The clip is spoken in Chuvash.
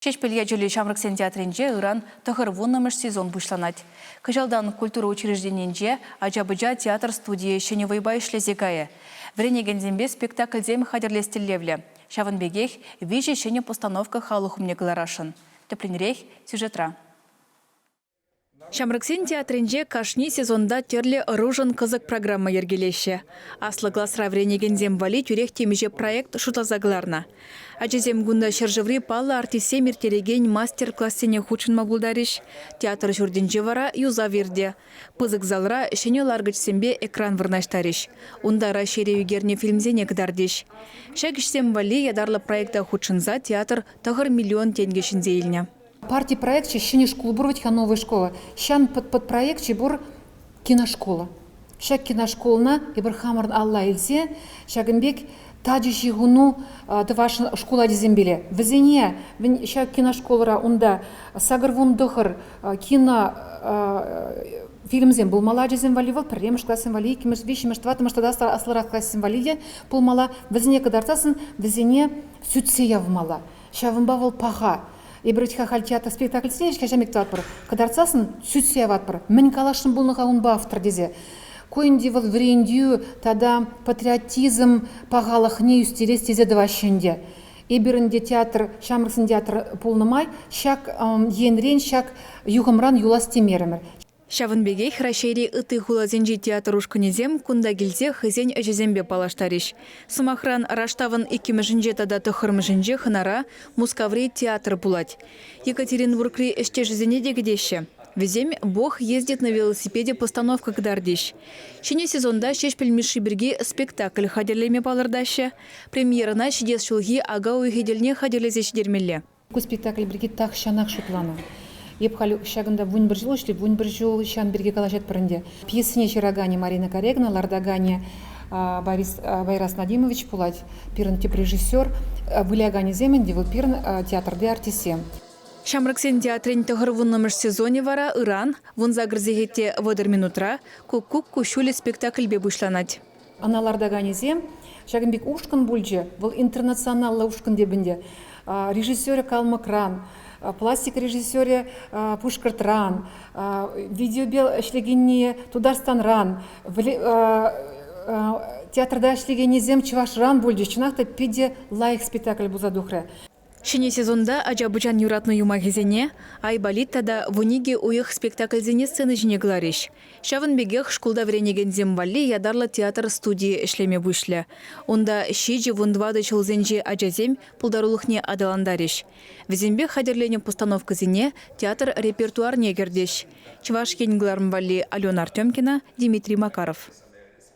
Ҫеҫпӗл ячӗллӗ ҫамрӑксен театрӗнче ыран 90-мӗш сезон пуҫланать. Кӑҫалтан культура учрежденийӗнче ача-пӑча театр студийӗ ҫӗнӗ вӑйпа ӗҫлесе кайӗ. Вӗренекенсемпе спектакльсем хатӗрлес тӗллевлӗ. Ҫавӑн пекех виҫӗ ҫӗнӗ постановка халӑх умне кӑларасшӑн. Тӗплӗнрех сюжетра. Ҫамрӑксен театрӗнче кашни сезонта тӗрлӗ ӑрушӑн кӑсӑк программа йӗркелеҫҫӗ. Аслӑ класра вӗренекенсем валли тӳрех темиҫе проект шутласа кӑларнӑ. Ачасем кунта ҫӗршыври паллӑ артистсем ирттерекен мастер-классене хутшӑнма пултарӗҫ. Театр ҫуртӗнче вара юсав иртӗ. Пысӑк залра ҫӗнӗ ларкӑчсемпе экран вырнаҫтарӗҫ. Унта Раҫҫейре ӳкернӗ фильмсене кӑтартӗҫ. Ҫак ӗҫсем валли ятарлӑ проекта хутшӑнса театр 9 миллион тенкӗ ҫӗнсе илнӗ. Парти проекчӗ ҫӗнӗ шкул пур вӗт-ха новая школа. Ҫан подпроекчӗ пур киношкола. Ҫак киношколӑна эпир хамӑрӑн алла илсе ҫакӑн пек тачӑ ҫыхӑну тӑвасшӑн шкул ачисемпеле. Вӗсене ҫак киношколӑра унта 89 кино фильмсем пулмалла ачасем валли вӑл пӗрремӗш классем валли, иккӗмӗш, виҫҫӗмӗш, тӑваттӑмӗш тата аслӑрах классем валли те пулмалла. Вӗсене кӑтартсассӑн вӗсене сӳтсе явмалла. Ҫавӑнпа вӑл паха. Эпир вӗт-ха халь театр спектакльсене ӗҫ пек тӑватпӑр. Кӑтартсассӑн сӳтсе яватпӑр. Мӗн каласшӑн пулнӑ-ха унпа автор тесе. Ку ӗнтӗ вӑл вӗрентӳ тата патриотизм пахалӑхне ӳстерес тесе тӑваҫҫӗ ӗнтӗ. Эпир ӗнтӗ театр, ҫамрӑксен театр пулнӑ май ҫак енрен, ҫак юхӑмран юлас темерӗмӗр. Ҫавӑн пекех Раҫҫейри ытти хуласенчи театр ушкӑнӗсем кунта килсе хӑйсен ӗҫӗсемпе паллаштарӗҫ. Сӑмахран, раштавӑн иккӗмӗшӗнче тата тӑххӑрмӗшӗнче хӑнара Мускаври театр пулать. Екатеринбургри ӗҫтешӗсене те кӗтеҫҫӗ. Вӗсем «Бог ездит на велосипеде» постановка кӑтартӗҫ. Ҫӗнӗ сезонта Ҫеҫпӗл Мишши пирки спектакль хатӗрлеме палӑртаҫҫӗ. Премьерӑна ҫитес ҫулхи ака уйӑхӗ тӗлне хатӗрлесе ҫитермелле. Ку спектакль пирки тахҫанах шутланӑ. Эп халь ҫакӑнта 11 ҫул ӗҫлеп, 11 ҫул ҫан пирки калаҫатпӑр ӗнтӗ. Пьесине ҫыраканӗ Марина Корегина, лартаканӗ Борис Байрас Надимович пулать, пирӗн тӗп режиссер. Выляканӗсем ӗнтӗ вӑл пирӗн театрти артистсем. Ҫамрӑксен театрӗн 90-мӗш сезонӗ вара ыран, 18 сехет те 30 минутра, «Куккук куҫҫулӗ» спектакльпе пуҫланать. Ӑна лартаканӗсем ҫакӑн пек ушкӑн пулчӗ. Вӑл интернационаллӑ ушкӑн теп ӗнтӗ. Режиссерӗ Калмӑкран, пластик режиссерӗ Пушкӑртран, видеопе ӗҫлекенни Тутарстанран, театрта ӗҫлекеннисем Чӑвашран пулчӗҫ. Чӑнах та питӗ лайӑх спектакль пулса тухрӗ. Ҫӗнӗ сезонта ача-пӑчан юратнӑ юмахӗсене, Айболит тата 12 уйӑх спектакльсене сцена ҫине кӑларӗҫ. Ҫавӑн пекех шкулта вӗренекенсем валли ятарлӑ театр студийӗ ӗҫлеме пуҫлӗ. Унта 7-14 ҫулсенчи ачасем пултарулӑхне аталантарӗҫ. Вӗсемпе хатӗрленӗ постановкӑсене театр репертуарне кӗртӗҫ. Чӑваш Ен кӑларӑм валли Алена Артемкина, Дмитрий Макаров.